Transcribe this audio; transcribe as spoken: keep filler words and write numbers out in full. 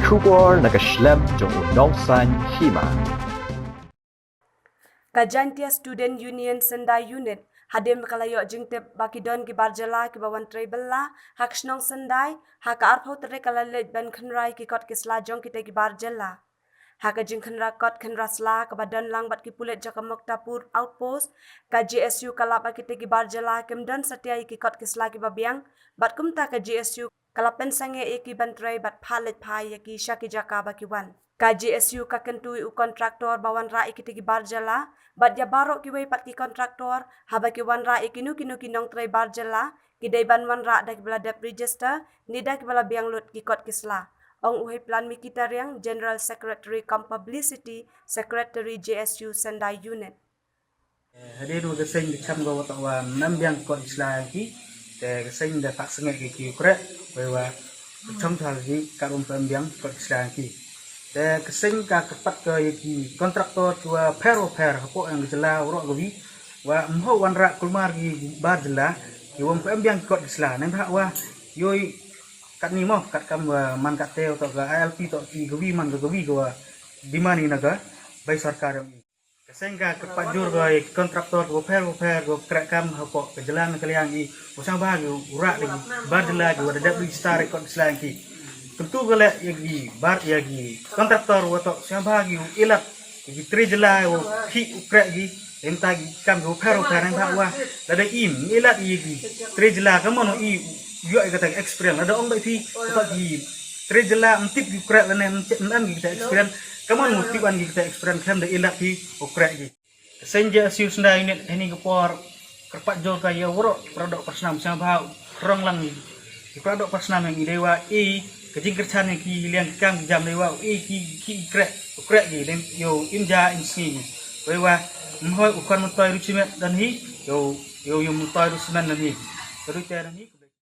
Khubor na ka shlem jong u nongsan hima. Ka Jaintia Student Union Sendai Unit hadien ba ka la ïoh jingtip ba ki don ki bar jylla kiba wan trei bylla ha ka shnong Sendai, ha ka arphew tarik ka la leit ban khynraw ki kot ki sla jong kita ki bar jylla. Ha ka jingkhynraw kot khynraw sla kaba don lang bad ki pulit jong ka Muktapur Outpost, ka J S U ka la ong ba kita ki bar jylla kim don satia ïa ki kot ki sla kiba biang, bad kumta ka J S U ka la pynsangeh ïa ki ban trei bad phah leit phah ïa ki sha ki jaka ba ki wan. Ka J S U ka kyntu ïa u kontraktor ba wanrah ïa kita ki bar jylla bad ïa baroh kiwei pat ki kontraktor, haba ki wanrah ïa kino kino ki nongtrei bar jylla, ki dei ban wanrah da kiba la dep register ne da kiba la biang lut ki kot ki sla, ong u Heiplan Mikitariang, General Secretary cum Publicity Secretary, J S U Sendai Unit. Hadien wa ka seng ka cham ka wa toh wa nam biang kot ki sla ïa ki. Te ka seng da phah sangeh ki ki u kreh, wei wa ka chong thal ki ka rum pem biang kot ki sla ïa ki. Te ka seng ka kyrpad ka ïa ki kontraktor ki wa pher wa pher hapoh ïa ka jylla waroh kawi, wa ym hoi wanrah kulmar ki bar jylla ki wa ym pem biang kot ki sla. Nang ha wa ïoi katni mo, katkam wa man katte toh ka I L P toh ki kawi man ka kawi ka wa demand ïa na ka bai sorkar ïa. Ka seng ka kyrpad jur ka ïa ki kontraktor ka wa pher wa pher ka wa kreh kam hapoh ka jylla na ka liang i, wa sngewbha ki u rah da ki bar jylla ki wa da dep register kot ki sla ïa ki. Kyntu ka leh ïa ki bar ïa ki kontraktor wa toh sngewbha ki u ilat ïa ki trei jylla wa khih u kreh ki. Ynda ki kam ki wa pher wa pher nang ha wa lada im ilat ïa ki trei jylla ka mon i ïoh ïa kata ka experience. Lada ong ba phi kata ki trei jylla ym tip ki kreh lane ym tip ym em ki kata experience, ka mon u tip an ki kata experience khlem da ilat phi u kreh ki. Ka seng J S U Sendai Unit hynne ka por kyrpad jur ka ïa waroh para doh para snam sngewbha rong lang ïa ki para doh para snam ïa ngi dei wa i ka jingkyrchan ïa ki liang ki kam ki jam dei wa i ki ki kreh u kreh ki dei ïoh im ja im sngi. Wei wa ym hoi u khon myntoi ruh cement dan hi, ïoh ïoh ïoh myntoi ruh cement dan hi. Ka ruh te dan hi.